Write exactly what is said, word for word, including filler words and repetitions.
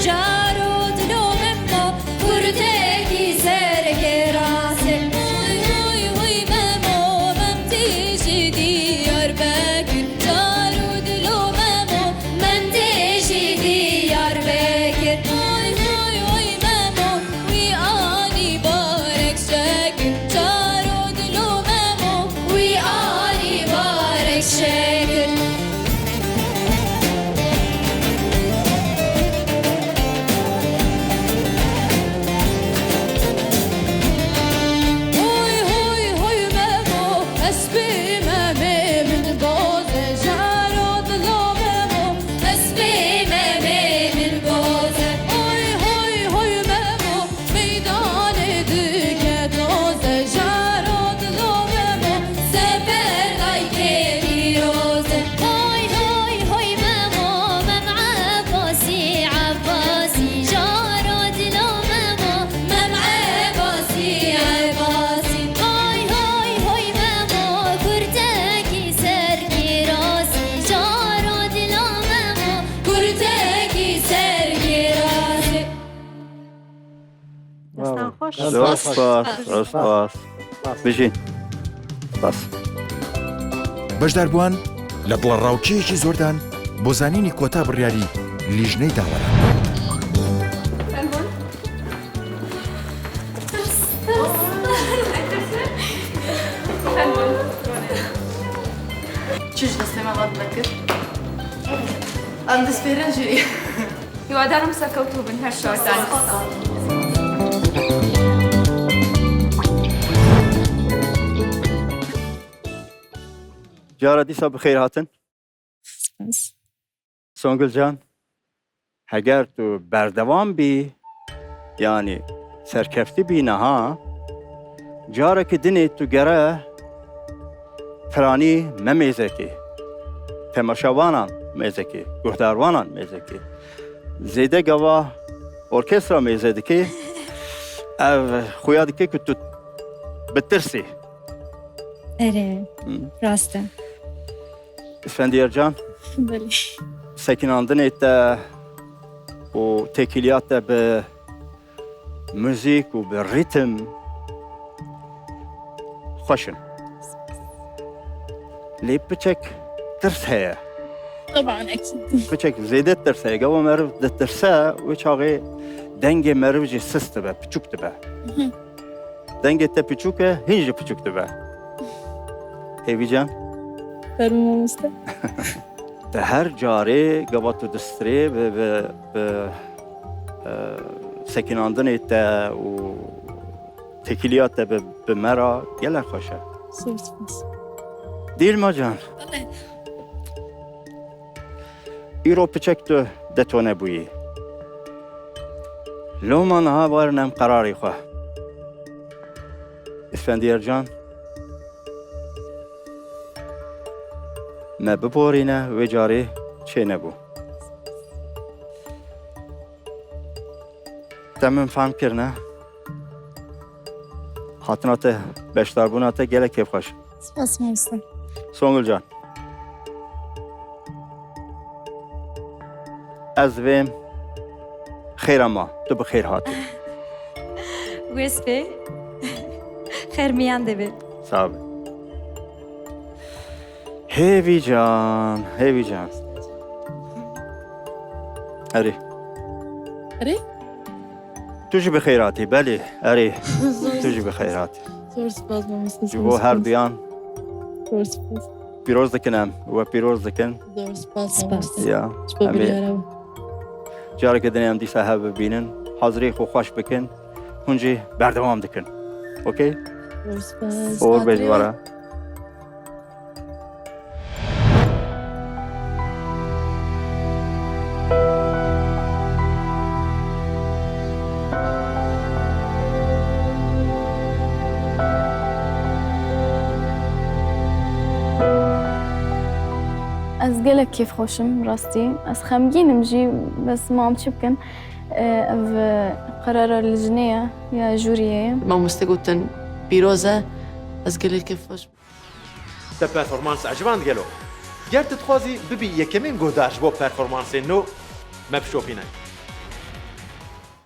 Caro dilo Memo, kurtekî serkê rast e. Hoy, hoy, hoy Memo, Mem tê ji Diyarbekir. Caro dilo Memo, Mem tê ji Diyarbekir. Hoy, hoy, hoy Memo, wî anî barek şekir. Caro dilo Memo, wî anî barek şekir. Hoy, hoy, hoy Memo, hespê Memê min boz e, jaro dilo Memo, hespê Memê min boz e. Hoy, hoy, hoy Memo, meydanê dike doz e, jaro dilo Memo, sefer daykê pîroz e. Hoy, hoy, hoy Memo, Mem Ebasî, Ebasî, jaro dilo Memo, Mem Ebasî, Ebasî. Hoy, hoy, hoy Memo, kurtekî serkê rast e, jaro dilo Memo, kurtekî serkê rast e. Destan xweş. Zor spas, zor spas. Bijî. Spas. بەشداربووان لە دڵەڕاوکێیەکی زۆردان بۆ زانینی کۆتا بڕیاری لیژنەی داوەران. Çi ji destê me hat vekir? Em dispêrin jûrî. Hîwadarim serkewtû bin her şartan. Cara dîsa bi xêr hatin. Spas. Songul Can, heger tu berdewam bî, yanî serkeftî bî niha, carekî dinê tu gere piranî me mêzekê, temaşevanan mêzekê, guhdarvanan mêzekê. Zêde gava orkestra mêze dikê, ev xuya dike ku tu bitirsî. Erê, Hmm. rast e. Îsfendiyar Can, Belê. sekinandinê te û têkiliya te bi muzîk û bi rîtim xweş in. Lê piçek tirs heye. Taban, ekîd. Piçek zêde tirs heye. Gava meriv ditirse, wê çaxê dengê meriv jî sist dibe, piçûk dibe. Hı hı. Dengê te piçûk e, hîn jî piçûk dibe. Hêvî Can? Fermo mamoste. Te her carê gava tu distirê bi, bi, bi, e, sekinandinê te û têkiliya te bi, bi me re gelek xweş e. Zor spas. Dîlma Can. Belê. Îro piçek tu detone bûyî. Loma niha werin em qerarê xwe. Îsfendiyar Can, me biborîne, wê carê çênebû. Te min fehm kirine. Hatina te, beşdarbûna te gelek kêfxweş. Spas mamoste. Songul Can. Ez vêm xêra ma, tu bi xêr hatî. Wê spê xêr miyan de be. Sağ ol. Hêvî Can, Hêvî Can. Erê. Erê? Tu jî bi xêr hatî, belê, erê. Zor Tu jî bi xêr hatî. Zor spas mamoste. Ji bo her duyan Zor spas. Pîroz dikin em, we pîroz dikin. Zor spas Spas. mamoste. Ya. Ji bo Em ê biryara we. Careke din em dîsa hev bibînin. Hazirê xwe xweş bikin. Hûn jî berdewam dikin. Okey? Zor spas. Uğur Bey Hatırı ji we re. Ez gelek kêfxweş im, rastî. Ez xemgîn im jî, bes mam çi bikin? E, ev, e, qerara lijnê ye, ya jûriyê ye. Mamoste gotin, pîroz e, ez gelek kêfxweş im. Te performans eciband gelo? Ger tu dixwazî bibî yekemîn guhdar ji bo performansên nû, me bişopîne.